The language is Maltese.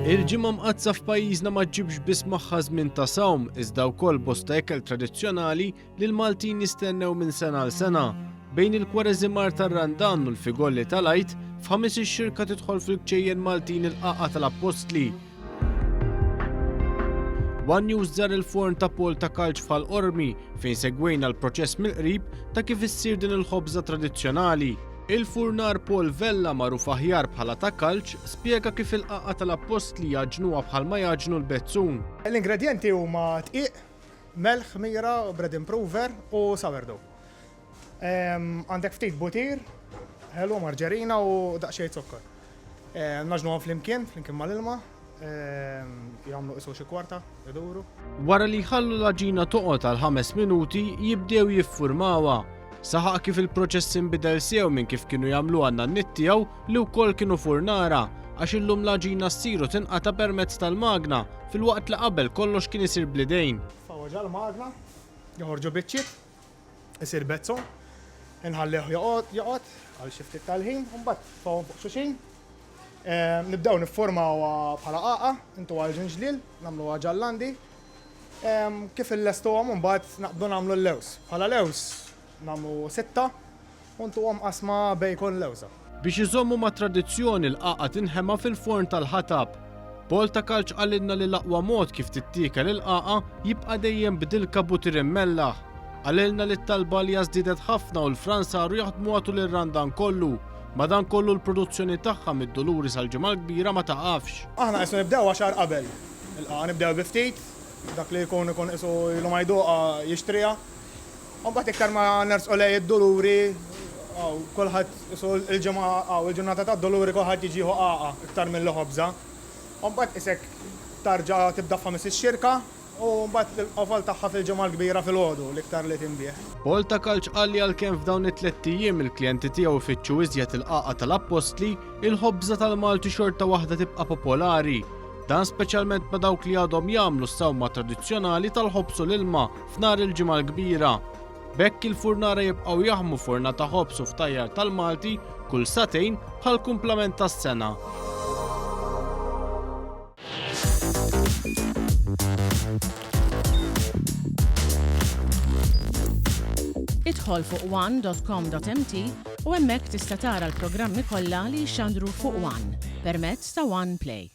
Il-Ġimgħa Mqaddsa f'pajjiżna ma ġġibx biss magħha żmien ta' sawm, iżda wkoll bosta ikel tradizzjonali li l-Maltin jistennew minn sena għal sena. Bejn il-Kwareżimar tar-Randan u l-Figolli tal-Għid, f'Ħamis ix-Xirka tidħol fil-kċejjen Maltin il-Qagħqa tal-Appostli. One News żar il-forn ta' Paul ta' Kalċ f'Ħal Qormi fejn segwejna l-proċess mill-qrib ta' kif issir din il-ħobża tradizzjonali. Il-furnar Paul Vella magħruf aħjar bħala ta' Kalċ spjega kif il-qagħqa tal-Appostli jagħġnuha bħalma jagħġnu l-bezzun. L-ingredjenti huma dqiq, melħ, ħmira, bread improver u sourdough. Għandek ftit butir, ħelu, marġerina u daqsxejn zokkor. Nagħġnuhom flimkien, flimkien mal-ilma, jagħmlu qisu xi kwarta, iduru. Wara li jħallu l-għaġina toqgħod għal ħames minuti, jibdew jiffurmawha. Saħaq kif il-proċess inbidel sew minn kif kienu jagħmluha n-nanniet tiegħu li wkoll kienu furnara, għax illum l-għaġina ssir u tinqata' permezz tal-magna, filwaqt li qabel kollox kien isir bl-idejn. Tfawwa ġal-magna, joħorġu biċċiet. Isir bezzo, inħallih joqgħod joqgħod għal xi ftit tal-ħin, u mbagħad nitfgħuhom fuq xulxin. Nibdew niffurmawha bħala qagħqa, intuha l-ġinġliel, nagħmluha ġallandi. Kif illestuhom imbagħad naqbdu nagħmlu l-lewż. Bħala lewż nagħmlu sitta u ntuhom qasma bacon lewża. Biex iżommu mat-tradizzjoni l-qagħqa tinħema fil-forn tal-ħatab. Paul ta' Kalċ qalilna li l-aqwa mod kif tittiekel il-qagħqa jibqa' dejjem b'dilka butir immellaħ. Qalilna li t-talba għaliha żdiedet ħafna u l-fran saru jaħdmuha tul ir-Randan kollu. Madankollu l-produzzjoni tagħha mid-Duluri sal-Ġimgħa l-Kbira ma taqafx. Aħna qisu nibdewha xahar qabel il-qagħqa, nibdew bi ftit, dak li jkun ikun qisu ilu ma jduqha jixtriha. U mbagħad iktar ma nersqu lejn id-Duluri, hawn kulħadd qisu l-ġimgħa hawn il-ġurnata tad-Duluri kulħadd jiġi jieħu qagħqa iktar milli ħobża. U mbagħad qisek tarġa' tibda f'Ħamis ix-Xirka u mbagħad il-qofol tagħha fil-Ġimgħa l-Kbira filgħodu l-iktar li tinbiegħ. Paul ta' Kalċ qal li għalkemm f'dawn it-tlett ijiem il-klijenti tiegħu ifittxu iżjed il-qagħqa tal-Appostli, il-ħobża tal-Malti xorta waħda tibqa' popolari. Dan speċjalment ma' dawk li għadhom jagħmlu s-sawma tradizzjonali tal-ħobż u l-ilma f'nhar il-Ġimgħa l-Kbira. B'hekk il-furnara jibqgħu jaħmu fornata ħobż u ftajjar tal-Malti kull sagħtejn bħall-kumplament tas-sena. Idħol fuq one.com.mt u hemmhekk tista' tara l-programmi kollha li jixxandru fuq One permezz ta' One Play.